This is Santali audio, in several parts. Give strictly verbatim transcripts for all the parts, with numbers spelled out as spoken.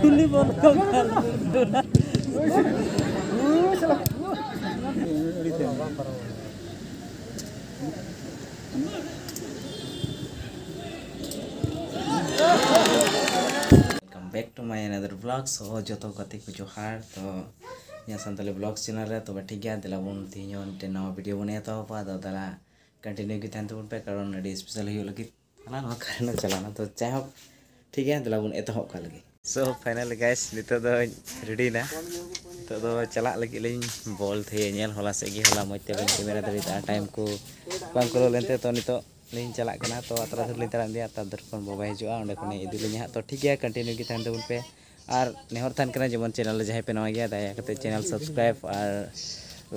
ᱩᱱᱤ ᱵᱚᱞ ᱠᱚ ᱠᱷᱟᱱ Welcome back to my another vlog. So ᱡᱚᱛᱚ ᱜᱟᱛᱮ ᱠᱚ ᱡᱚᱦᱟᱨ᱾ ᱛᱚ ᱤᱧᱟᱹᱜ ᱥᱟᱱᱛᱟᱲᱤ vlogs channel ᱨᱮ, ᱛᱚᱵᱮ ᱴᱷᱤᱠ ᱜᱮᱭᱟ, ᱫᱮᱞᱟ ᱵᱚᱱ ᱛᱮᱦᱮᱧ ᱦᱚᱸ ᱢᱤᱫᱴᱮᱱ ᱱᱟᱣᱟ video ᱵᱚᱱ ᱮᱛᱚᱦᱚᱵᱟ᱾ ᱟᱫᱚ ᱫᱮᱞᱟ continue ᱜᱮ ᱛᱟᱦᱮᱱ ᱛᱟᱵᱚᱱ ᱯᱮ, ᱠᱟᱨᱚᱱ ᱟᱹᱰᱤ special ᱦᱩᱭᱩᱜ ᱞᱟᱹᱜᱤᱫ ᱠᱟᱱᱟ ᱱᱚᱣᱟ ᱠᱟᱨᱚᱱ ᱪᱟᱞᱟᱣᱱᱟ᱾ ᱛᱚ ᱡᱟᱭᱦᱳᱠ, ᱴᱷᱤᱠ ᱜᱮᱭᱟ, ᱫᱮᱞᱟ ᱵᱚᱱ ᱮᱛᱚᱦᱚᱵ ᱠᱟᱜ ᱞᱮᱜᱮ᱾ So finally guys, ᱱᱤᱛᱚᱜ ᱫᱚ ready ᱮᱱᱟ᱾ ᱱᱤᱛᱚᱜ ᱫᱚ ᱪᱟᱞᱟᱜ ᱞᱟᱹᱜᱤᱫ ᱞᱤᱧ ᱵᱚᱞ ᱛᱷᱤᱭᱟᱹ ᱧᱮᱞ᱾ ᱦᱚᱞᱟ ᱥᱮᱫ ᱜᱮ, ᱦᱚᱞᱟ ᱢᱚᱡᱽ ᱛᱮ ᱵᱟᱹᱧ camera ᱫᱟᱲᱮᱭᱟᱫᱟ, time ᱠᱚ ᱵᱟᱝ ᱠᱩᱞᱟᱹᱣ ᱞᱮᱱᱛᱮ᱾ ᱛᱚ ᱱᱤᱛᱚᱜ ᱞᱤᱧ ᱪᱟᱞᱟᱜ ᱠᱟᱱᱟ᱾ ᱛᱚ ᱟᱛᱨᱟ ᱫᱷᱟᱹᱨᱤ ᱞᱤᱧ ᱛᱟᱲᱟᱢ ᱤᱫᱤᱭᱟ, ᱟᱛᱨᱟ ᱫᱷᱟᱹᱨᱤ ᱠᱷᱚᱱ ᱵᱟᱵᱟᱭ ᱦᱤᱡᱩᱜᱼᱟ, ᱚᱸᱰᱮ ᱠᱷᱚᱱᱮ ᱤᱫᱤ ᱞᱤᱧᱟ ᱦᱟᱸᱜ᱾ ᱛᱚ ᱴᱷᱤᱠ ᱜᱮᱭᱟ, continue ᱜᱮ ᱛᱟᱦᱮᱱ ᱛᱟᱵᱚᱱ ᱯᱮ᱾ ᱟᱨ ᱱᱮᱦᱚᱨ ᱛᱟᱦᱮᱱ ᱠᱟᱱᱟ, ᱡᱮᱢᱚᱱ channel ᱨᱮ ᱡᱟᱦᱟᱸᱭ ᱯᱮ ᱱᱟᱣᱟ ᱜᱮᱭᱟ, ᱫᱟᱭᱟ ᱠᱟᱛᱮ channel subscribe ᱟᱨ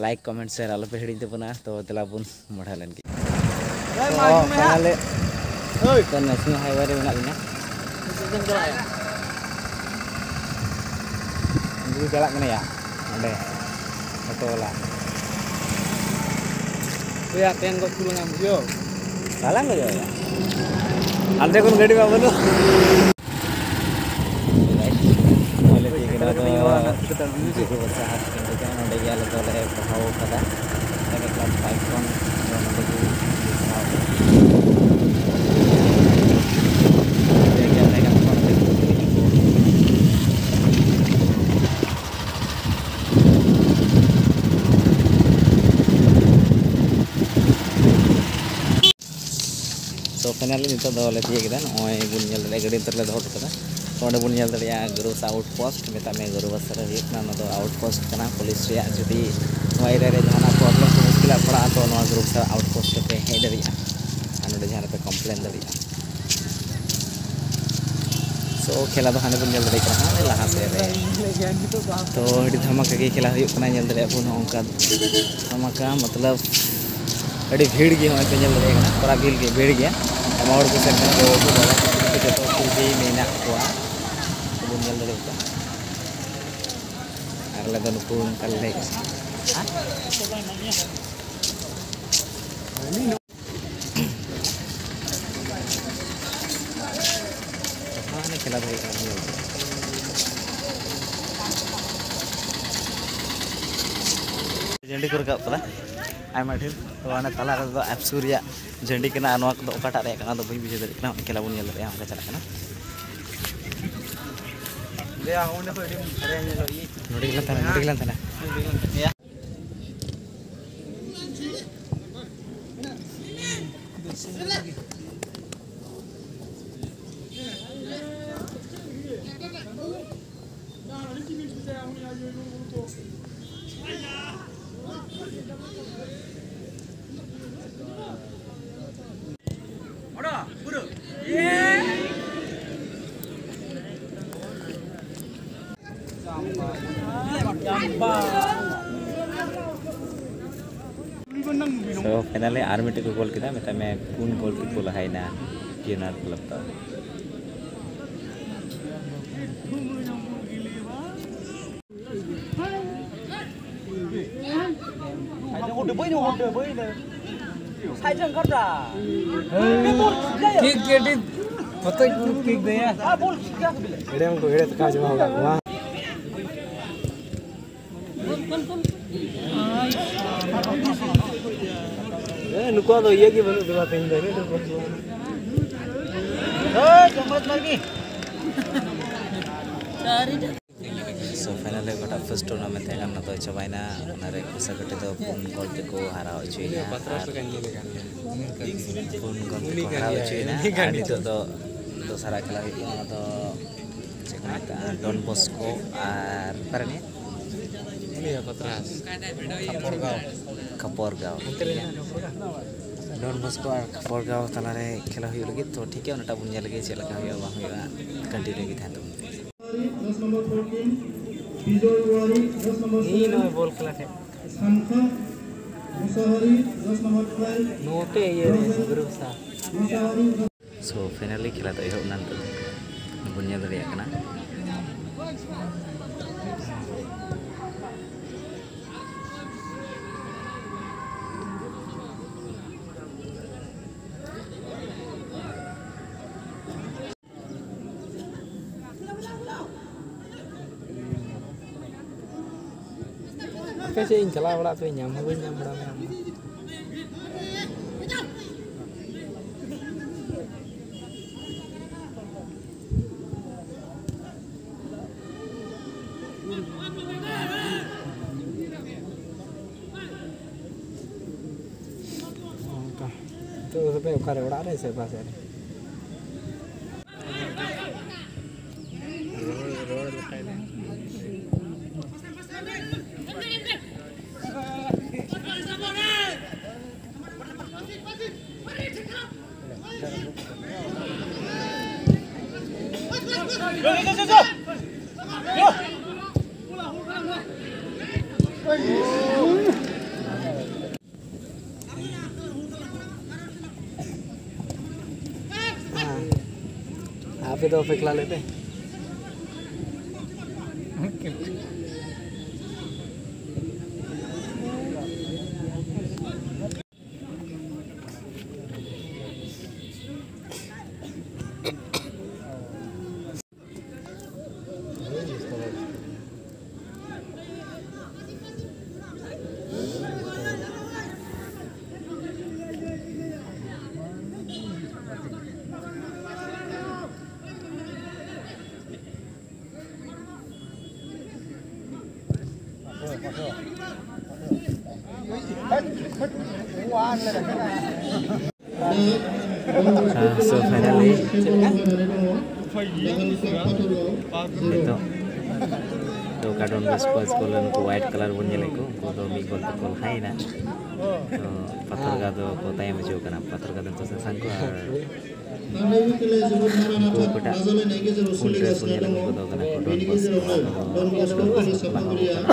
like, comment, share ᱟᱞᱚ ᱯᱮ ᱦᱤᱲᱤᱧ ᱛᱟᱵᱚᱱᱟ᱾ ᱛᱚ ᱫᱮᱞᱟ ᱵᱚᱱ ᱢᱚᱰᱷᱟ ᱞᱮᱱ ᱜᱮ᱾ ᱛᱚ finally ᱛᱚ national highway ᱨᱮ ᱢᱮᱱᱟᱜ ᱞᱤᱧᱟ᱾ ᱩᱱᱠᱩ ᱠᱚ ᱪᱟᱞᱟᱜ ᱠᱟᱱᱟ ᱭᱟ ᱚᱸᱰᱮ auto ᱵᱟᱞᱟ᱾ ᱚᱭᱟ ᱛᱮᱱ ᱜᱚᱡ ᱠᱩᱞᱟᱹᱱᱟ ᱵᱩᱡᱷᱟᱹᱣ᱾ ᱵᱟᱞᱟᱝ ᱜᱚᱡᱚᱜᱼᱟ ᱭᱟ᱾ ᱦᱟᱱᱛᱮ ᱠᱷᱚᱱ ᱜᱟᱹᱰᱤ ᱢᱟ ᱵᱟᱹᱱᱩᱜ᱾ ᱱᱚᱣᱟ ᱫᱚ ᱡᱤᱨᱳ ᱵᱟᱥᱟ ᱦᱟᱭᱟᱨ ᱥᱮᱠᱮᱱᱰᱟᱨᱤ ᱠᱟᱱᱟ, ᱱᱚᱸᱰᱮ ᱜᱮ ᱟᱞᱮ ᱫᱚᱞᱮ ᱯᱟᱲᱦᱟᱣ ᱠᱟᱫᱟ᱾ ᱱᱚᱸᱰᱮ ᱜᱮ class five ᱠᱷᱚᱱ ᱫᱚ ᱱᱚᱸᱰᱮ ᱜᱮ ᱯᱟᱲᱦᱟᱣ ᱠᱟᱫᱟ᱾ ᱱᱚᱸᱰᱮ ᱜᱮ ᱟᱞᱮ ᱜᱟᱱ ᱠᱚ ᱱᱚᱸᱰᱮ ᱜᱮ ᱠᱚ ᱠᱤᱨᱤᱧ ᱟᱠᱚ᱾ ᱛᱚ finally ᱱᱤᱛᱚᱜ ᱫᱚ ᱞᱮ ᱛᱤᱭᱳᱜ ᱠᱮᱫᱟ᱾ ᱱᱚᱜᱼᱚᱭ ᱵᱚᱱ ᱧᱮᱞ ᱫᱟᱲᱮᱭᱟᱜᱼᱟ, ᱜᱟᱹᱰᱤ ᱱᱚᱛᱮ ᱨᱮᱞᱮ ᱫᱚᱦᱚ ᱦᱚᱴᱚ ᱠᱟᱫᱟ᱾ ᱛᱚ ᱚᱸᱰᱮ ᱵᱚᱱ ᱧᱮᱞ ᱫᱟᱲᱮᱭᱟᱜᱼᱟ ᱜᱟᱹᱨᱩ ᱥᱮ outpost, ᱢᱮᱛᱟᱜ ᱢᱮ ᱜᱟᱹᱨᱩ ᱵᱷᱟᱥᱟ ᱨᱮ ᱦᱩᱭᱩᱜ ᱠᱟᱱᱟ ᱱᱚᱣᱟ ᱫᱚ outpost ᱠᱟᱱᱟ᱾ ᱯᱩᱞᱤᱥ ᱨᱮᱭᱟᱜ ᱡᱩᱫᱤ ᱱᱚᱣᱟ area ᱨᱮ ᱡᱟᱦᱟᱱᱟᱜ problem ᱥᱮ ᱢᱩᱥᱠᱤᱞᱟᱜ ᱯᱟᱲᱟᱜᱼᱟ, ᱛᱚ ᱱᱚᱣᱟ ᱜᱟᱹᱨᱩ ᱵᱷᱟᱥᱟ outpost ᱨᱮᱯᱮ ᱦᱮᱡ ᱫᱟᱲᱮᱭᱟᱜᱼᱟ ᱟᱨ ᱱᱚᱰᱮ ᱡᱟᱦᱟᱸ ᱨᱮᱯᱮ complain ᱫᱟᱲᱮᱭᱟᱜᱼᱟ᱾ So ᱠᱷᱮᱞᱟ ᱫᱚ ᱦᱟᱱᱮ ᱵᱚᱱ ᱧᱮᱞ ᱫᱟᱲᱮᱭᱟᱜ ᱠᱟᱱᱟ, ᱦᱟᱱᱮ ᱞᱟᱦᱟ ᱥᱮᱫ ᱨᱮ᱾ ᱛᱚ ᱟᱹᱰᱤ ᱫᱷᱟᱢᱟᱠᱟ ᱜᱮ ᱠᱷᱮᱞᱟ ᱦᱩᱭᱩᱜ ᱠᱟᱱᱟ, ᱧᱮᱞ ᱫᱟᱲᱮᱭᱟᱜ ᱵᱚᱱ ᱱᱚᱜᱼᱚ ᱱᱚᱝᱠᱟ ᱫᱷᱟᱢᱟᱠᱟ, ᱢᱚᱛᱞᱚᱵ ᱟᱹᱰᱤ ᱵᱷᱤᱲ ᱜᱮ ᱦᱚᱸᱜᱼᱚᱭ ᱯᱮ ᱧᱮᱞ ᱫᱟᱲᱮᱭᱟᱜ ᱠᱟᱱᱟ, ᱯᱩᱨᱟ ᱵᱷᱤᱲ ᱜᱮ, ᱵᱷᱤᱲ ᱜᱮᱭᱟ᱾ ᱟᱭᱢᱟ ᱦᱚᱲ ᱠᱚ ᱥᱮᱱ ᱠᱟᱱᱟ, ᱜᱚᱜᱚ ᱠᱚ, ᱵᱟᱵᱟ ᱠᱚ, ᱡᱚᱛᱚ ᱠᱚᱜᱮ ᱢᱮᱱᱟᱜ ᱠᱚᱣᱟ, ᱵᱚᱱ ᱧᱮᱞ ᱫᱟᱲᱮᱭᱟᱜ ᱠᱟᱱᱟ᱾ ᱟᱨ ᱟᱞᱮ ᱫᱚ ᱱᱩᱠᱩ ᱚᱱᱠᱟ ᱞᱮ ᱦᱮᱡ ᱠᱟᱱᱟ᱾ ᱡᱷᱟᱹᱱᱰᱤ ᱠᱚ ᱨᱟᱠᱟᱵ ᱠᱟᱫᱟ ᱟᱭᱢᱟ ᱰᱷᱮᱨ᱾ ᱛᱚ, ᱚᱱᱮ ᱛᱟᱞᱟ ᱨᱮᱫᱚ ᱟᱯᱥᱩ ᱨᱮᱭᱟᱜ ᱡᱷᱟᱹᱱᱰᱤ ᱠᱟᱱᱟ, ᱟᱨ ᱱᱚᱣᱟ ᱠᱚᱫᱚ ᱚᱠᱟᱴᱟᱜ ᱨᱮᱭᱟᱜ ᱠᱟᱱᱟ, ᱚᱱᱟ ᱫᱚ ᱵᱟᱹᱧ ᱵᱩᱡᱷᱟᱹᱣ ᱫᱟᱲᱮᱭᱟᱜ ᱠᱟᱱᱟ᱾ ᱚᱱᱟ ᱠᱷᱮᱞᱟ ᱵᱚᱱ ᱧᱮᱞ ᱫᱟᱲᱮᱭᱟᱜᱼᱟ, ᱚᱱᱠᱟ ᱪᱟᱞᱟᱜ ᱠᱟᱱᱟ᱾ ᱱᱚᱰᱮ ᱜᱮᱞᱟᱝ ᱛᱟᱦᱮᱱᱟ, ᱱᱚᱰᱮ ᱜᱮᱞᱟᱝ ᱛᱟᱦᱮᱱᱟ᱾ So finally ᱟᱨ ᱢᱤᱫᱴᱮᱡ ᱠᱚ ᱜᱳᱞ ᱠᱮᱫᱟ, ᱢᱮᱛᱟᱜ ᱢᱮ ᱯᱩᱱ ᱜᱳᱞ ᱛᱮᱠᱚ ᱞᱟᱦᱟᱭᱮᱱᱟ ᱯᱤᱭᱳᱱᱟᱨ ᱠᱞᱟᱵᱽ ᱫᱚ᱾ ᱠᱤᱠ ᱜᱮ ᱟᱹᱰᱤ ᱵᱚᱛᱚᱨ ᱠᱚ ᱠᱤᱠ ᱫᱟᱭᱟ᱾ ᱮᱲᱮᱢ ᱠᱚ ᱮᱲᱮ ᱛᱮᱠᱚ ᱡᱚᱢᱟ ᱚᱲᱟᱜ ᱠᱚ, ᱵᱟᱝ? ᱮ, ᱱᱩᱠᱩᱣᱟᱜ ᱫᱚ ᱤᱭᱟᱹ ᱜᱮ ᱵᱟᱹᱱᱩᱜ ᱛᱟᱠᱚᱣᱟ ᱛᱮᱦᱮᱧ ᱫᱚ, ᱤᱱᱟᱹᱜ ᱰᱷᱮᱨ ᱵᱚᱞ ᱠᱚ᱾ So finally ᱚᱠᱟᱴᱟᱜ first tournament ᱛᱟᱦᱮᱸ ᱠᱟᱱᱟ, ᱚᱱᱟ ᱫᱚ ᱪᱟᱵᱟᱭᱮᱱᱟ᱾ ᱚᱱᱟᱨᱮ ᱠᱩᱥᱟᱠᱟᱴᱤ ᱫᱚ ᱯᱩᱱ ᱜᱳᱞ ᱛᱮᱠᱚ ᱦᱟᱨᱟᱣ ᱦᱚᱪᱚᱭᱮᱱᱟ᱾ ᱟᱨ ᱯᱩᱱ ᱜᱳᱞ ᱛᱮᱠᱚ ᱦᱟᱨᱟᱣ ᱦᱚᱪᱚᱭᱮᱱᱟ᱾ ᱟᱨ ᱱᱤᱛᱚᱜ ᱫᱚ ᱫᱚᱥᱟᱨᱟᱜ ᱠᱷᱮᱞᱟ ᱦᱩᱭᱩᱜ ᱠᱟᱱᱟ, ᱚᱱᱟ ᱫᱚ ᱪᱮᱫ ᱠᱚ ᱢᱮᱛᱟᱜᱼᱟ, ᱰᱚᱱ ᱵᱚᱥᱠᱳ ᱟᱨ ᱚᱠᱟᱨᱮ ᱱᱤᱭᱟᱹ? ᱠᱷᱟᱯᱚᱨᱜᱟᱸᱣ᱾ ᱰᱚᱱ ᱵᱚᱥᱠᱳ ᱟᱨ ᱠᱷᱟᱯᱚᱨᱜᱟᱸᱣ ᱛᱟᱞᱟᱨᱮ ᱠᱷᱮᱞᱟ ᱦᱩᱭᱩᱜ ᱞᱟᱹᱜᱤᱫ᱾ ᱛᱚ ᱴᱷᱤᱠ ᱜᱮᱭᱟ, ᱚᱱᱟᱴᱟᱜ ᱵᱚᱱ ᱧᱮᱞ ᱞᱮᱜᱮ ᱪᱮᱫ ᱞᱮᱠᱟ ᱦᱩᱭᱩᱜᱼᱟ, ᱵᱟᱝ ᱦᱩᱭᱩᱜᱼᱟ᱾ Continue ᱜᱮ ᱛᱟᱦᱮᱱ ᱛᱟᱵᱚᱱ ᱯᱮ᱾ ᱫᱚᱥ ᱱᱚᱢᱵᱚᱨ ᱯᱷᱳᱨᱴᱤᱱ, ᱵᱤᱡᱚᱭ ᱣᱟᱨᱤ, ᱫᱚᱥ ᱱᱚᱢᱵᱚᱨ ᱤᱧ ᱥᱟᱭᱤᱡ, ᱱᱚᱜᱼᱚᱭ ᱵᱚᱞ ᱠᱷᱮᱞᱟ ᱴᱷᱮᱡ᱾ ᱥᱟᱱᱠᱷᱟ ᱢᱩᱥᱟᱦᱟᱨᱤ, ᱫᱚᱥ ᱱᱚᱢᱵᱚᱨ ᱯᱷᱟᱭᱤᱵᱷ, ᱱᱚᱛᱮ ᱤᱭᱟᱹ ᱨᱮ, ᱨᱚᱵᱤᱱᱫᱨᱚ ᱜᱩᱨᱩ ᱥᱟᱨ᱾ ᱢᱩᱥᱟᱦᱟᱨᱤ᱾ So finally ᱠᱷᱮᱞᱟ ᱫᱚ ᱮᱦᱚᱵ ᱮᱱᱟ, ᱱᱤᱛᱚᱜ ᱵᱚᱱ ᱧᱮᱞ ᱫᱟᱲᱮᱭᱟᱜ ᱠᱟᱱᱟ᱾ ᱪᱮᱫ ᱤᱧ ᱪᱟᱞᱟᱣ ᱵᱟᱲᱟᱜ ᱛᱮ ᱧᱟᱢ ᱦᱚᱸ ᱵᱟᱹᱧ ᱧᱟᱢ ᱵᱟᱲᱟ ᱢᱮᱭᱟ᱾ ᱚᱱᱠᱟ᱾ ᱱᱤᱛᱚᱜ ᱫᱚ ᱛᱚᱵᱮ ᱚᱠᱟᱨᱮ, ᱚᱲᱟᱜ ᱨᱮ ᱥᱮ ᱚᱠᱟ ᱥᱮᱫ ᱨᱮ? ᱦᱮᱸ᱾ ᱟᱯᱮ ᱫᱚ ᱵᱟᱯᱮ ᱠᱷᱮᱞᱟ ᱞᱮᱫ ᱛᱮ? So finally, ᱱᱤᱛᱚᱜ ᱫᱚ ᱠᱟᱰᱚᱱ ᱵᱮᱥ ᱯᱟᱸᱪ ᱜᱳᱞ, ᱩᱱᱠᱩ white colour ᱵᱚᱱ ᱧᱮᱞᱮᱫ ᱠᱚ, ᱩᱱᱠᱩ ᱫᱚ ᱢᱤᱫ ᱜᱳᱞ ᱛᱮᱠᱚ ᱞᱟᱦᱟᱭᱮᱱᱟ᱾ ᱛᱚ ᱯᱟᱛᱷᱚᱨᱜᱟ ᱫᱚ ᱠᱚ ᱛᱟᱭᱚᱢ ᱦᱚᱪᱚ ᱠᱟᱱᱟ᱾ ᱯᱟᱛᱷᱚᱨᱜᱟ ᱫᱚ ᱱᱤᱛᱚᱜ ᱥᱟᱥᱟᱝ ᱠᱚ ᱟᱨ ᱩᱱᱠᱩ ᱚᱠᱟᱴᱟᱜ ᱯᱩᱱ ᱨᱮ ᱯᱩᱱᱭᱟᱹ ᱞᱟᱹᱜᱤᱫ ᱠᱚᱫᱚ ᱠᱟᱱᱟ ᱠᱚ ᱰᱚᱱ ᱵᱚᱥᱠᱳ, ᱰᱚᱱ ᱵᱚᱥᱠᱳ ᱠᱚ ᱞᱟᱦᱟ ᱟᱠᱟᱱᱟ᱾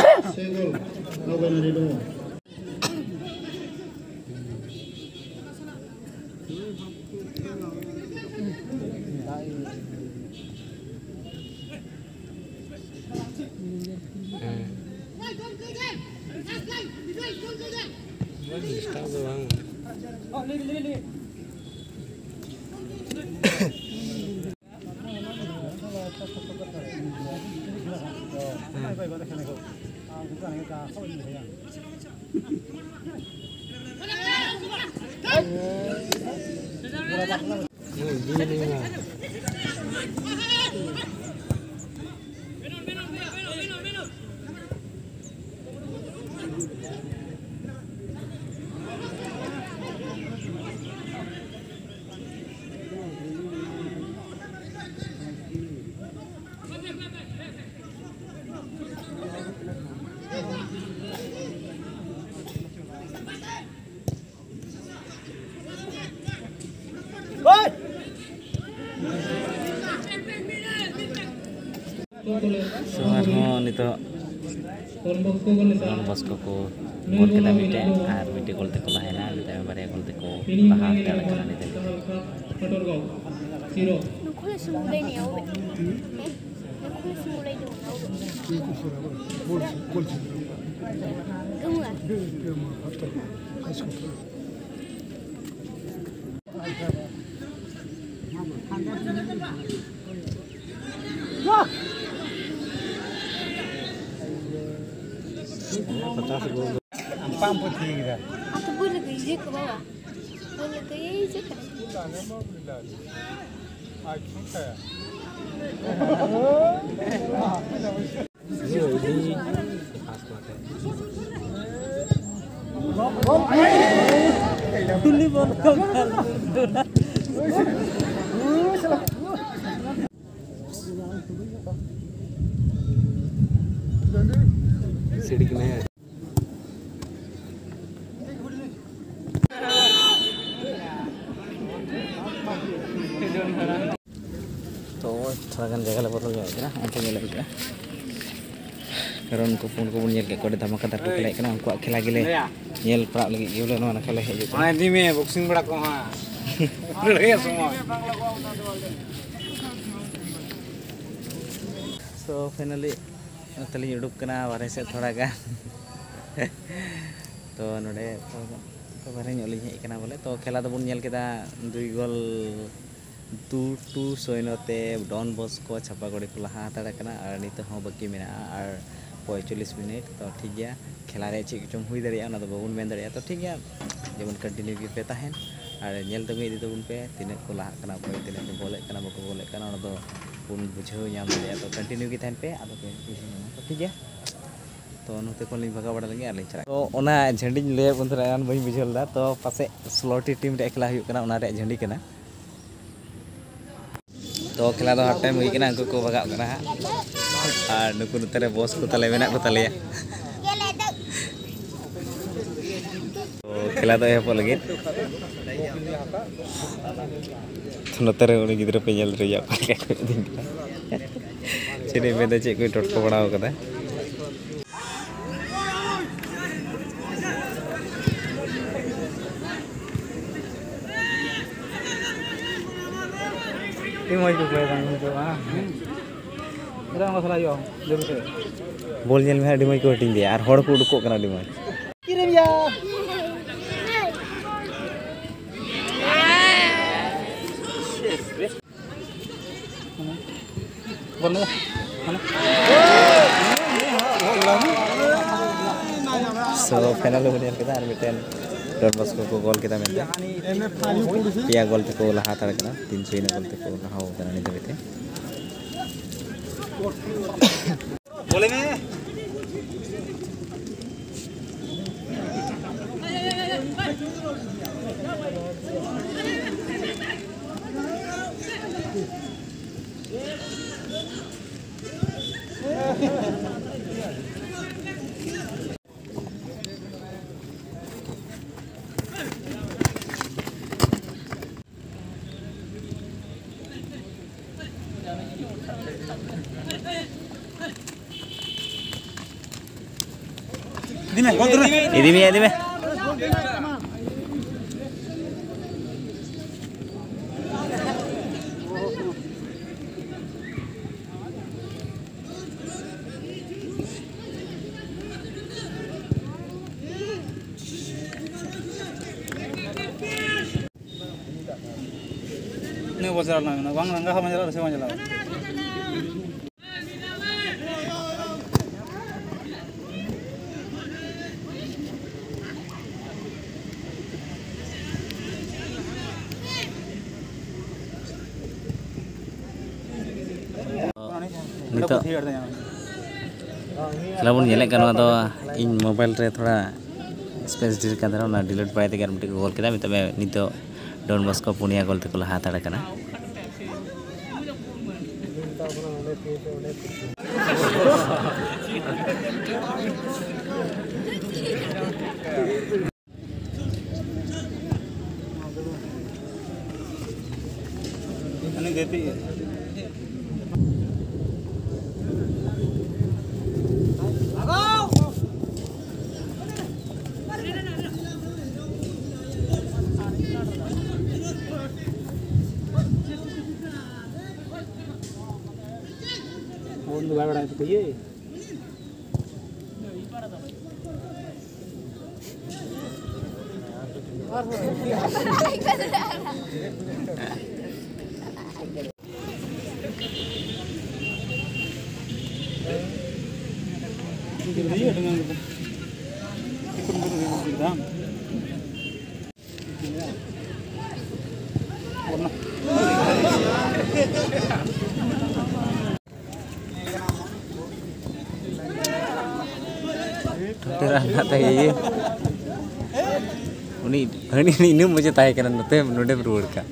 ᱦᱮᱸ᱾ ᱵᱟᱝ, ᱰᱤᱥᱴᱟᱵ ᱫᱚ ᱵᱟᱝ᱾ So, ᱟᱨᱦᱚᱸ ᱱᱤᱛᱚᱜ ᱰᱚᱱ ᱵᱚᱥᱠᱳ ᱠᱚ ᱜᱳᱞ ᱠᱮᱫᱟ ᱢᱤᱫᱴᱮᱱ, ᱟᱨ ᱢᱤᱫᱴᱮᱱ ᱜᱳᱞ ᱛᱮᱠᱚ ᱞᱟᱦᱟᱭᱮᱱᱟ, ᱟᱨ ᱢᱤᱫᱴᱮᱱ ᱵᱟᱨᱭᱟ ᱜᱳᱞ ᱛᱮᱠᱚ ᱞᱟᱦᱟ ᱦᱟᱛᱟᱲ ᱠᱟᱱᱟ ᱱᱤᱛᱚᱜ᱾ ᱱᱩᱠᱩ ᱞᱮ ᱥᱩᱢᱩᱝ ᱞᱮ ᱧᱮᱞ ᱱᱩᱠᱩ ᱞᱮ ᱥᱩᱢᱩᱝ ᱞᱮ ᱧᱮᱞ ᱜᱟᱹᱢᱩᱜᱼᱟ᱾ ᱟᱢ ᱯᱟᱢ ᱯᱩᱛᱷᱤ ᱠᱮᱫᱟ᱾ ᱟᱫᱚ ᱵᱟᱹᱧ ᱞᱟᱹᱭ ᱠᱮᱫᱟ, ᱤᱭᱟᱹ ᱠᱚ ᱵᱟᱵᱟ᱾ ᱵᱟᱹᱧ ᱞᱟᱹᱭ ᱠᱮᱫᱟ, ᱤᱭᱟᱹ ᱪᱮᱫ ᱠᱟᱱᱟ? ᱟᱪᱪᱷᱟ᱾ ᱥᱤᱲᱤ ᱠᱟᱱᱟᱭ᱾ ᱛᱚ ᱛᱷᱚᱲᱟ ᱜᱟᱱ ᱡᱟᱭᱜᱟ ᱞᱮ ᱵᱚᱫᱚᱞ ᱧᱚᱜ ᱠᱟᱱᱟ, ᱚᱱᱛᱮ ᱧᱮᱞ ᱦᱩᱭᱩᱜᱼᱟ᱾ ᱠᱟᱨᱚᱱ ᱩᱱᱠᱩ ᱯᱩᱸᱰ ᱠᱚᱵᱚᱱ ᱧᱮᱞ ᱠᱮᱫ ᱠᱚᱣᱟ, ᱟᱹᱰᱤ ᱫᱷᱟᱢᱟᱠᱟᱫᱟᱨ ᱠᱚ ᱠᱷᱮᱞᱟᱭᱮᱫ ᱠᱟᱱᱟ, ᱩᱱᱠᱩᱣᱟᱜ ᱠᱷᱮᱞᱟ ᱜᱮᱞᱮ ᱧᱮᱞ ᱯᱟᱲᱟᱜ ᱞᱟᱹᱜᱤᱫ ᱜᱮ ᱵᱚᱞᱮ ᱱᱚᱣᱟ ᱱᱟᱠᱷᱟ ᱞᱮ ᱦᱮᱡ ᱟᱠᱟᱱᱟ᱾ ᱚᱱᱟ ᱤᱫᱤ ᱢᱮ, ᱵᱚᱠᱥᱤᱝ ᱵᱟᱲᱟ ᱠᱚ ᱦᱟᱸᱜ᱾ ᱞᱟᱹᱲᱦᱟᱹᱭᱟᱜ ᱥᱚᱢᱚᱭ᱾ So finally ᱱᱚᱛᱮ ᱞᱤᱧ ᱩᱰᱩᱠ ᱠᱟᱱᱟ ᱵᱟᱨᱦᱮ ᱥᱮᱫ ᱛᱷᱚᱲᱟ ᱜᱟᱱ᱾ ᱛᱚ ᱱᱚᱰᱮ ᱛᱷᱚᱲᱟ ᱜᱟᱱ ᱛᱚ ᱵᱟᱨᱦᱮ ᱧᱚᱜ ᱞᱤᱧ ᱦᱮᱡ ᱠᱟᱱᱟ ᱵᱚᱞᱮ᱾ ᱛᱚ ᱠᱷᱮᱞᱟ ᱫᱚᱵᱚᱱ ᱧᱮᱞ ᱠᱮᱫᱟ, ᱫᱩᱭ ᱜᱳᱞ ᱫᱩ ᱴᱩ ᱥᱚᱭᱱᱚ ᱛᱮ ᱰᱚᱱ ᱵᱚᱥᱠᱳ ᱪᱷᱟᱯᱟᱜᱩᱲᱤ ᱠᱚ ᱞᱟᱦᱟ ᱦᱟᱛᱟᱲ ᱠᱟᱱᱟ, ᱟᱨ ᱱᱤᱛᱚᱜ ᱦᱚᱸ ᱵᱟᱹᱠᱤ ᱢᱮᱱᱟᱜᱼᱟ᱾ ᱟᱨ ᱯᱚᱸᱭᱛᱟᱞᱞᱤᱥ ᱢᱤᱱᱤᱴ᱾ ᱛᱚ ᱴᱷᱤᱠ ᱜᱮᱭᱟ, ᱠᱷᱮᱞᱟ ᱨᱮ ᱪᱮᱫ ᱠᱚᱪᱚᱝ ᱦᱩᱭ ᱫᱟᱲᱮᱭᱟᱜᱼᱟ, ᱚᱱᱟ ᱫᱚ ᱵᱟᱵᱚᱱ ᱢᱮᱱ ᱫᱟᱲᱮᱭᱟᱜᱼᱟ᱾ ᱛᱚ ᱴᱷᱤᱠ ᱜᱮᱭᱟ, ᱡᱮᱢᱚᱱ ᱠᱚᱱᱴᱤᱱᱤᱭᱩ ᱜᱮᱯᱮ ᱛᱟᱦᱮᱱ ᱟᱨ ᱧᱮᱞ ᱛᱟᱹᱜᱩ ᱤᱫᱤ ᱛᱟᱵᱚᱱ ᱯᱮ, ᱛᱤᱱᱟᱹᱜ ᱠᱚ ᱞᱟᱦᱟᱜ ᱠᱟᱱᱟ, ᱚᱠᱚᱭ ᱛᱤᱱᱟᱹᱜ ᱠᱚ ᱜᱳᱞᱮᱫ ᱠᱟᱱᱟ, ᱵᱟᱠᱚ ᱜᱳᱞᱮᱫ ᱠᱟᱱᱟ, ᱚᱱᱟ ᱫᱚ ᱵᱚᱱ ᱵᱩᱡᱷᱟᱹᱣ ᱧᱟᱢ ᱫᱟᱲᱮᱭᱟᱜᱼᱟ᱾ ᱛᱚ ᱠᱚᱱᱴᱤᱱᱤᱭᱩ ᱜᱮ ᱛᱟᱦᱮᱱ ᱯᱮ, ᱟᱫᱚ ᱯᱮ ᱵᱩᱡᱷᱟᱹᱣ ᱧᱟᱢᱟ᱾ ᱛᱚ ᱴᱷᱤᱠ ᱜᱮᱭᱟ, ᱛᱚ ᱱᱚᱛᱮ ᱠᱷᱚᱱ ᱞᱤᱧ ᱵᱷᱟᱜᱟᱣ ᱵᱟᱲᱟ ᱞᱮᱱᱜᱮ ᱟᱨ ᱞᱤᱧ ᱪᱟᱞᱟᱜᱼᱟ᱾ ᱛᱚ ᱚᱱᱟ ᱡᱷᱟᱹᱱᱰᱤᱧ ᱞᱟᱹᱭᱟᱫ ᱵᱚᱱ ᱛᱟᱦᱮᱱᱟ, ᱮᱱᱟᱱ ᱵᱟᱹᱧ ᱵᱩᱡᱷᱟᱹᱣ ᱞᱮᱫᱟ᱾ ᱛᱚ ᱯᱟᱥᱮᱡ ᱥᱞᱚᱴᱤ ᱴᱤᱢ ᱨᱮᱭᱟᱜ ᱠᱷᱮᱞᱟ ᱦᱩᱭᱩᱜ ᱠᱟᱱᱟ, ᱚᱱᱟ ᱨᱮᱭᱟᱜ ᱡᱷᱟᱹᱱᱰᱤ ᱠᱟᱱᱟ᱾ ᱛᱚ ᱠᱷᱮᱞᱟ ᱫᱚ ᱦᱟᱯ ᱴᱟᱭᱤᱢ ᱦᱩᱭ ᱠᱟᱱᱟ, ᱩᱱᱠᱩ ᱠᱚ ᱵᱷᱟᱜᱟᱜ ᱠᱟᱱᱟ ᱦᱟᱸᱜ᱾ ᱟᱨ ᱱᱩᱠᱩ ᱱᱚᱛᱮ ᱨᱮ ᱵᱚᱥ ᱠᱚ ᱛᱟᱞᱮ ᱢᱮᱱᱟᱜ ᱠᱚ ᱛᱟᱞᱮᱭᱟ᱾ ᱛᱚ ᱠᱷᱮᱞᱟ ᱫᱚ ᱮᱦᱚᱵᱚᱜ ᱞᱟᱹᱜᱤᱫ᱾ ᱛᱚ ᱱᱚᱛᱮ ᱨᱮ ᱩᱱᱤ ᱜᱤᱫᱽᱨᱟᱹ ᱯᱮ ᱧᱮᱞ ᱫᱟᱲᱮᱭᱟᱜ ᱠᱟᱱ ᱜᱮᱭᱟ᱾ ᱪᱮᱫ ᱮ ᱢᱮᱱᱫᱟ, ᱪᱮᱫ ᱠᱚᱭ ᱴᱚᱴᱠᱚ ᱵᱟᱲᱟᱣ ᱠᱟᱫᱟ᱾ ᱟᱹᱰᱤ ᱢᱚᱡᱽ ᱠᱚ ᱠᱷᱮᱞ ᱠᱟᱱᱟ ᱱᱤᱛᱚᱜ, ᱦᱮᱸ᱾ ᱮᱴᱟᱜ ᱚᱱᱠᱟ ᱥᱟᱞᱟᱜ ᱦᱩᱭᱩᱜᱼᱟ, ᱡᱟᱹᱨᱩᱲ ᱛᱮ᱾ ᱵᱚᱞ ᱧᱮᱞ ᱢᱮ, ᱟᱹᱰᱤ ᱢᱚᱡᱽ ᱠᱚ ᱦᱟᱹᱴᱤᱧ ᱫᱮᱭᱟ ᱟᱨ ᱦᱚᱲ ᱠᱚ ᱩᱰᱩᱠᱚᱜ ᱠᱟᱱᱟ ᱟᱹᱰᱤ ᱢᱚᱡᱽ᱾ ᱠᱤᱨᱤᱧ ᱭᱟ᱾ ᱵᱚᱞ ᱢᱮ᱾ ᱢᱟᱱᱮ᱾ So final ᱵᱚᱱ ᱧᱮᱞ ᱠᱮᱫᱟ ᱟᱨ ᱢᱤᱫᱴᱮᱱ ᱰᱚᱱ ᱵᱚᱥᱠᱳ ᱠᱚ ᱜᱳᱞ ᱠᱮᱫᱟ ᱢᱮᱱᱛᱮ᱾ ᱯᱮᱭᱟ ᱜᱳᱞ ᱛᱮᱠᱚ ᱞᱟᱦᱟ ᱦᱟᱛᱟᱲ ᱠᱟᱱᱟ, ᱛᱤᱱ ᱥᱩᱭᱱᱚ ᱜᱳᱞ ᱛᱮᱠᱚ ᱞᱟᱦᱟ ᱟᱠᱟᱱᱟ ᱱᱤᱛ ᱫᱷᱟᱹᱵᱤᱡ ᱛᱮ᱾ ᱵᱚᱞᱮ ᱢᱮ᱾ ᱤᱫᱤ ᱢᱮ, ᱜᱚᱞ ᱛᱩᱫ ᱢᱮ᱾ ᱤᱫᱤ ᱢᱮᱭᱟ, ᱤᱫᱤ ᱢᱮ᱾ ᱤᱱᱟᱹ ᱵᱚᱪᱷᱚᱨ ᱨᱮᱱᱟᱜ ᱢᱮᱱᱟᱜᱼᱟ᱾ ᱵᱟᱝ ᱨᱟᱸᱜᱟ ᱦᱚᱸ ᱵᱟᱝ ᱪᱟᱞᱟᱜᱼᱟ, ᱨᱟᱹᱥᱠᱟᱹ ᱵᱟᱝ ᱪᱟᱞᱟᱜᱼᱟ᱾ ᱱᱤᱛᱚᱜ ᱠᱷᱮᱞᱟ ᱵᱚᱱ ᱧᱮᱞᱮᱫ ᱠᱟᱱ, ᱱᱚᱣᱟ ᱫᱚ ᱤᱧ ᱢᱳᱵᱟᱭᱤᱞ ᱨᱮ ᱛᱷᱚᱲᱟ ᱥᱯᱮᱥ ᱰᱷᱮᱨ ᱠᱟᱱ ᱛᱟᱦᱮᱱᱟ, ᱚᱱᱟ ᱰᱤᱞᱤᱴ ᱵᱟᱲᱟᱭ ᱛᱮᱜᱮ ᱟᱨ ᱢᱤᱫᱴᱮᱡ ᱠᱚ ᱜᱳᱞ ᱠᱮᱫᱟ᱾ ᱱᱤᱛᱚᱜ ᱱᱤᱛᱚᱜ ᱰᱚᱱ ᱵᱚᱥᱠᱳ ᱯᱩᱱᱭᱟ ᱜᱳᱞ ᱛᱮᱠᱚ ᱞᱟᱦᱟ ᱦᱟᱛᱟᱲ ᱠᱟᱱᱟ᱾ ᱯᱷᱳᱱ ᱫᱚ ᱵᱟᱭ ᱵᱟᱲᱟᱭ ᱛᱟᱠᱚ ᱤᱭᱟᱹ᱾ ᱴᱷᱚᱴᱮᱨᱟ ᱦᱮᱱᱟᱜ ᱛᱟᱭ ᱤᱭᱟᱹ᱾ ᱩᱱᱤ ᱦᱟᱹᱱᱤ ᱦᱟᱹᱱᱤ ᱤᱱᱟᱹ ᱢᱚᱡᱮ ᱛᱟᱦᱮᱸ ᱠᱟᱱᱟ, ᱱᱚᱛᱮ ᱱᱚᱰᱮᱢ ᱨᱩᱣᱟᱹᱲ ᱠᱟᱜ᱾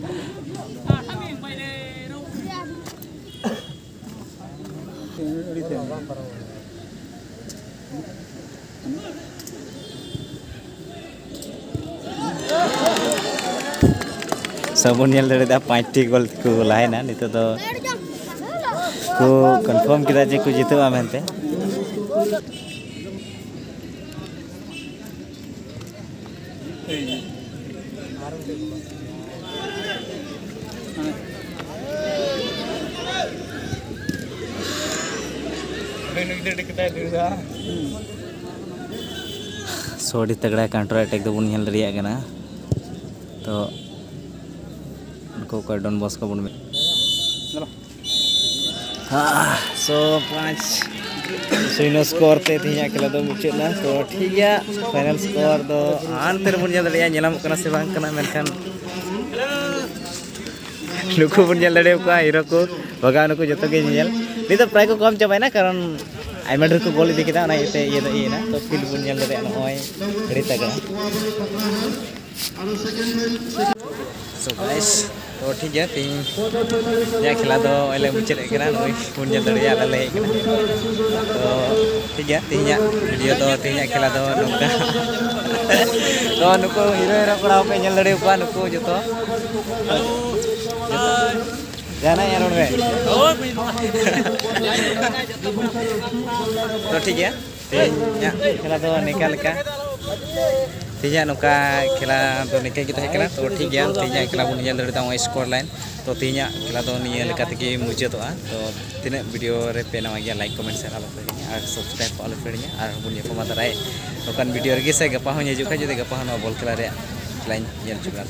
ᱥᱚᱵ ᱵᱚᱱ ᱧᱮᱞ ᱫᱟᱲᱮᱭᱟᱫᱟ, ᱯᱟᱸᱪᱴᱤ ᱜᱳᱞ ᱛᱮᱠᱚ ᱞᱟᱦᱟᱭᱮᱱᱟ᱾ ᱱᱤᱛᱚᱜ ᱫᱚ ᱠᱚ ᱠᱚᱱᱯᱷᱟᱨᱢ ᱠᱮᱫᱟ ᱡᱮ ᱠᱚ ᱡᱤᱛᱟᱹᱜᱼᱟ ᱢᱮᱱᱛᱮ᱾ ᱥᱳ ᱟᱹᱰᱤ ᱛᱟᱜᱽᱲᱟ ᱠᱟᱣᱩᱱᱴᱟᱨ ᱮᱴᱮᱠ ᱫᱚᱵᱚᱱ ᱧᱮᱞ ᱫᱟᱲᱮᱭᱟᱜ ᱠᱟᱱᱟ᱾ ᱛᱚ ᱩᱱᱠᱩ ᱚᱠᱚᱭ ᱰᱚᱱ ᱵᱚᱥᱠᱳ ᱵᱚᱱ ᱢᱮ-, ᱦᱟᱸ, ᱥᱚ ᱯᱟᱸᱪ ᱥᱩᱭᱱᱚ ᱥᱠᱳᱨ ᱛᱮ ᱛᱮᱦᱮᱧᱟᱜ ᱠᱷᱮᱞᱟ ᱫᱚ ᱢᱩᱪᱟᱹᱫ ᱮᱱᱟ᱾ ᱛᱚ ᱴᱷᱤᱠ ᱜᱮᱭᱟ, ᱯᱷᱟᱭᱱᱟᱞ ᱥᱠᱳᱨ ᱫᱚ ᱦᱟᱱᱛᱮ ᱨᱮᱵᱚᱱ ᱧᱮᱞ ᱫᱟᱲᱮᱭᱟᱜᱼᱟ, ᱧᱮᱞᱟᱢᱚᱜ ᱠᱟᱱᱟ ᱥᱮ ᱵᱟᱝ ᱠᱟᱱᱟ, ᱢᱮᱱᱠᱷᱟᱱ ᱱᱩᱠᱩ ᱵᱚᱱ ᱧᱮᱞ ᱫᱟᱲᱮᱭᱟᱠᱚᱣᱟ, ᱦᱤᱨᱳ ᱠᱚ ᱵᱷᱟᱜᱟᱣ ᱱᱩᱠᱩ ᱡᱚᱛᱚ ᱜᱮ ᱧᱮᱧᱮᱞ᱾ ᱱᱤᱛ ᱫᱚ ᱯᱨᱟᱭ ᱠᱚ ᱠᱚᱢ ᱪᱟᱵᱟᱭᱮᱱᱟ, ᱠᱟᱨᱚᱱ ᱟᱭᱢᱟ ᱰᱷᱮᱨ ᱠᱚ ᱜᱳᱞ ᱤᱫᱤ ᱠᱮᱫᱟ, ᱚᱱᱟ ᱤᱭᱟᱹᱛᱮ ᱤᱭᱟᱹ ᱫᱚ ᱤᱭᱟᱹᱭᱮᱱᱟ᱾ ᱛᱚ ᱯᱷᱤᱞᱰ ᱵᱚᱱ ᱧᱮᱞ ᱫᱟᱲᱮᱭᱟᱜᱼᱟ, ᱱᱚᱜᱼᱚᱭ ᱟᱹᱰᱤ ᱛᱟᱜᱲᱟ᱾ So guys, ᱛᱚ ᱴᱷᱤᱠ ᱜᱮᱭᱟ, ᱛᱮᱦᱮᱧ ᱤᱧᱟᱹᱜ ᱠᱷᱮᱞᱟ ᱫᱚ ᱱᱚᱜᱼᱚᱭ ᱞᱮ ᱢᱩᱪᱟᱹᱫ ᱮᱫ ᱠᱟᱱᱟ᱾ ᱱᱚᱜᱼᱚᱭ ᱵᱚᱱ ᱧᱮᱞ ᱫᱟᱲᱮᱭᱟᱜᱼᱟ, ᱟᱞᱮ ᱞᱮ ᱦᱮᱡ ᱠᱟᱱᱟ᱾ ᱛᱚ ᱴᱷᱤᱠ ᱜᱮᱭᱟ, ᱛᱮᱦᱮᱧᱟᱜ ᱵᱷᱤᱰᱤᱭᱳ ᱫᱚ, ᱛᱮᱦᱮᱧᱟᱜ ᱠᱷᱮᱞᱟ ᱫᱚ ᱱᱚᱝᱠᱟ᱾ ᱛᱚ ᱱᱩᱠᱩ ᱦᱤᱨᱳ ᱦᱤᱨᱳ ᱠᱚᱲᱟ ᱦᱚᱸᱯᱮ ᱧᱮᱞ ᱫᱟᱲᱮᱭᱟᱠᱚᱣᱟ, ᱱᱩᱠᱩ ᱡᱚᱛᱚ᱾ ᱡᱟᱦᱟᱱᱟᱜ ᱨᱚᱲ ᱢᱮ᱾ ᱛᱚ ᱴᱷᱤᱠ ᱜᱮᱭᱟ, ᱛᱮᱦᱮᱧᱟᱜ ᱠᱷᱮᱞᱟ ᱫᱚ ᱱᱤᱝᱠᱟ ᱞᱮᱠᱟ᱾ ᱛᱮᱦᱮᱧᱟᱜ ᱱᱚᱝᱠᱟ ᱠᱷᱮᱞᱟ ᱫᱚ ᱱᱤᱝᱠᱟᱹ ᱜᱮ ᱛᱟᱦᱮᱸ ᱠᱟᱱᱟ᱾ ᱛᱚ ᱴᱷᱤᱠ ᱜᱮᱭᱟ, ᱛᱮᱦᱮᱧᱟᱜ ᱠᱷᱮᱞᱟ ᱵᱚᱱ ᱧᱮᱞ ᱫᱟᱲᱮᱭᱟᱫᱟ, ᱱᱚᱜᱼᱚᱭ ᱥᱠᱳᱨ ᱞᱟᱭᱤᱱ᱾ ᱛᱚ ᱛᱮᱦᱮᱧᱟᱜ ᱠᱷᱮᱞᱟ ᱫᱚ ᱱᱤᱭᱟᱹ ᱞᱮᱠᱟ ᱛᱮᱜᱮ ᱢᱩᱪᱟᱹᱫᱚᱜᱼᱟ᱾ ᱛᱚ ᱛᱤᱱᱟᱹᱜ ᱵᱷᱤᱰᱤᱭᱳ ᱨᱮ ᱯᱮ ᱱᱟᱣᱟ ᱜᱮᱭᱟ, ᱞᱟᱭᱤᱠ, ᱠᱚᱢᱮᱱᱴ, ᱥᱮᱭᱟᱨ ᱟᱞᱚ ᱯᱮ ᱦᱤᱲᱤᱧᱟ ᱟᱨ ᱥᱟᱵᱥᱠᱨᱟᱭᱤᱵ ᱠᱚ ᱟᱞᱚ ᱯᱮ ᱦᱤᱲᱤᱧᱟ᱾ ᱟᱨ ᱵᱚᱱ ᱧᱟᱯᱟᱢᱟ ᱫᱟᱨᱟᱭ ᱱᱚᱝᱠᱟᱱ ᱵᱷᱤᱰᱤᱭᱳ ᱨᱮᱜᱮ, ᱥᱮ ᱜᱟᱯᱟ ᱦᱚᱸᱧ ᱦᱤᱡᱩᱜ ᱠᱷᱟᱱ, ᱡᱩᱫᱤ ᱜᱟᱯᱟ ᱦᱚᱸ ᱱᱚᱣᱟ ᱵᱚᱞ ᱠᱷᱮᱞᱟ ᱨᱮᱭᱟᱜ ᱠᱷᱮᱞᱟᱧ ᱧᱮᱞ ᱦᱚᱪᱚ ᱵᱮᱱᱟ᱾ ᱛᱚ